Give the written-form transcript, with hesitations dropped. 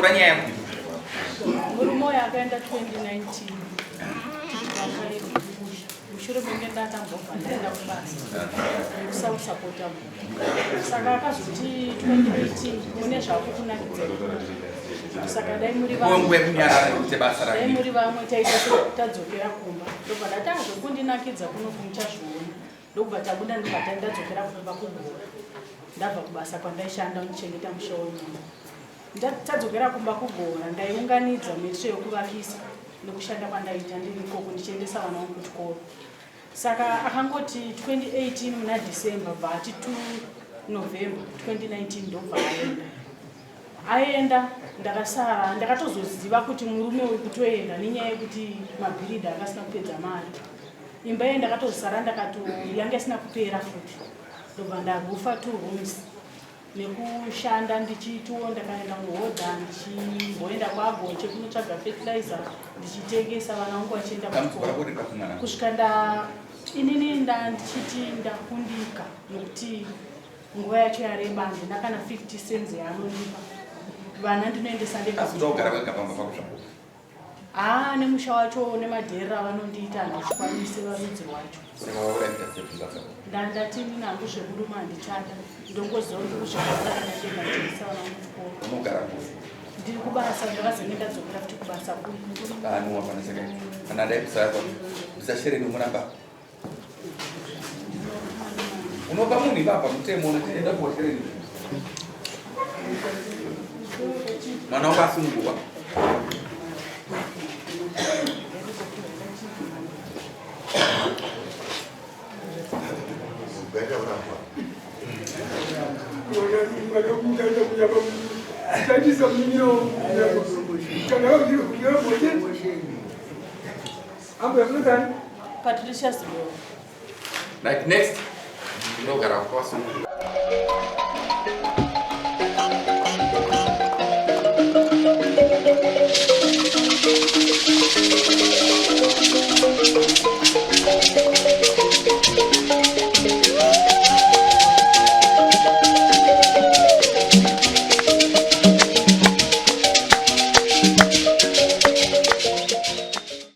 Tsanangura nyaya yako. Murume uyu akaenda 2019 tichivakairwa kumusha mushure menge ndatambobva ndaenda kubasa nekusausapota munhu saka akazoti 2018 mune zvakukunakidza saka dai muri Nguva yekunyarara nekuite basa dai rake. muri vamwe taita tadzokera kumba ndobva ndati "Ah, zvokundinakidza kuno kumuchazviona ndokubva tabuda ndobva ndadzokera kumba kugora ndabva kubasa kwandaishanda ndichengeta musha wemunhu tadzokera kumba kugora ndaiunganidza mitsvo yokuvakisa nekushanda kwandaiita ndiri ikoko ndichiendesa vana vangu kuchikoro saka akangoti 2018 muna December bva ati 2 November 2019 ndobva aenda aenda ndakasara ndakatozoziva kuti murume uyu kutoenda nenyaya yekuti mabhiridha akasina kupedza mari imba iye ndakatozosara ndakato yanga isina kupera futi ndobva ndarufa two rooms nekushanda ndichitiwo ndakaenda muhodha ndichimboenda kwagoche kunotsvaga fertilizer ndichitengesa vana vangu vachienda Dambudziko kuchikoro rako riri papi mwana? kusvika nda inini nda ndichiti ndakundika nokuti nguva yacho yareba handina kana 50 cents yaanondipa vana ndinoendesa ndega Asi uda kugara wega pamba pako zvako. Haa nemusha wacho nemadherera avanondiita handichikwanise varudzi rwacho. Saka wakuda kuita sei pfungwa dzako? Ndandati inini hangu zvemurume handichada ndongoziva kuti kuzvigara ndachenda ndichiisa vana kuchikoro. Unogara kupi? Ndiri kubasa ndakazenge ndadzokera futi kubasa kuno. Anuwa pana saka. Kana dai kusara usashere nomuramba. Unopa munhu ipapa mutemo unoti enda kuhoteri. Mwana wako asunungurwa. Patricia Zidoro. Right, next. Unogara kwasunungurwa.